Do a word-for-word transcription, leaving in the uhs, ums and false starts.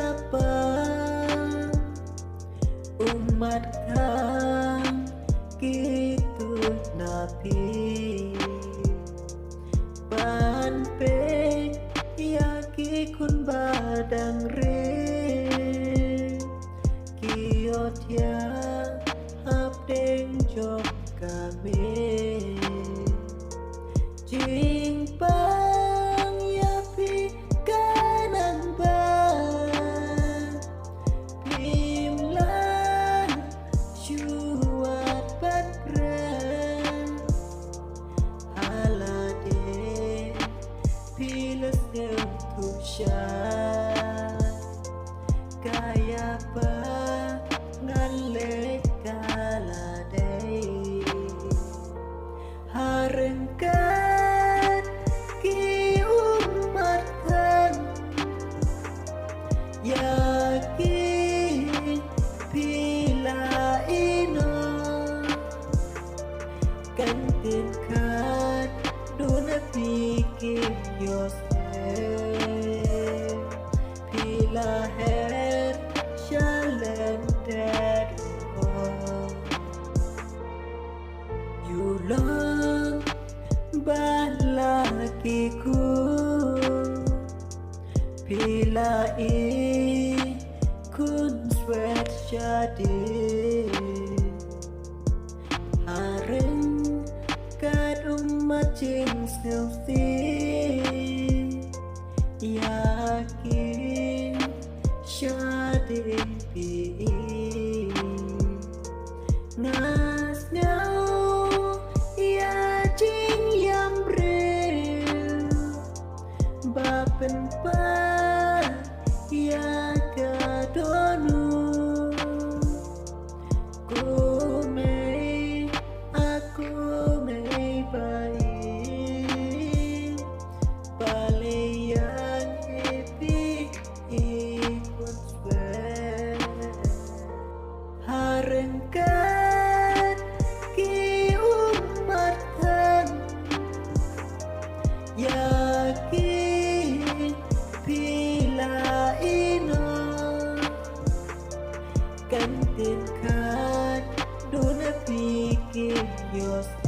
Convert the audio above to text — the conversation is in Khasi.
Papa, u mat khang ki tuid na phi. Ban peit ïa ki khun ba dang rit, ki ïohthiah hapdeng jong ka miet. Jingpang ïa phi ka nang ba phim lah shuwa ban pyrshah. Ha lade phi la sngewthuh shai, ka ïa ba ngan leh ka la dei. Ha ryngkat ki ummat khang, ïa ki phi la ïehnoh. Kan tip khadduh na phi kim ïohsngew, phi la her sha lynter. Ïoh long ba la ki khun, phi la ïeh khun swet shadien. Ha ryngkat ummat jingsngewsih ïa ki shadien phi. Nga sngew ïa jingïam briew ba pynpaw ïa ka dohnud. Kumne, a kumne ba ïeit, balei ïa ngi phi i khun swet. Ha ryngkat ki ummat khang, ïa ki phi la ïehnoh. Kan tip khadduh na phi kim ïohsngew.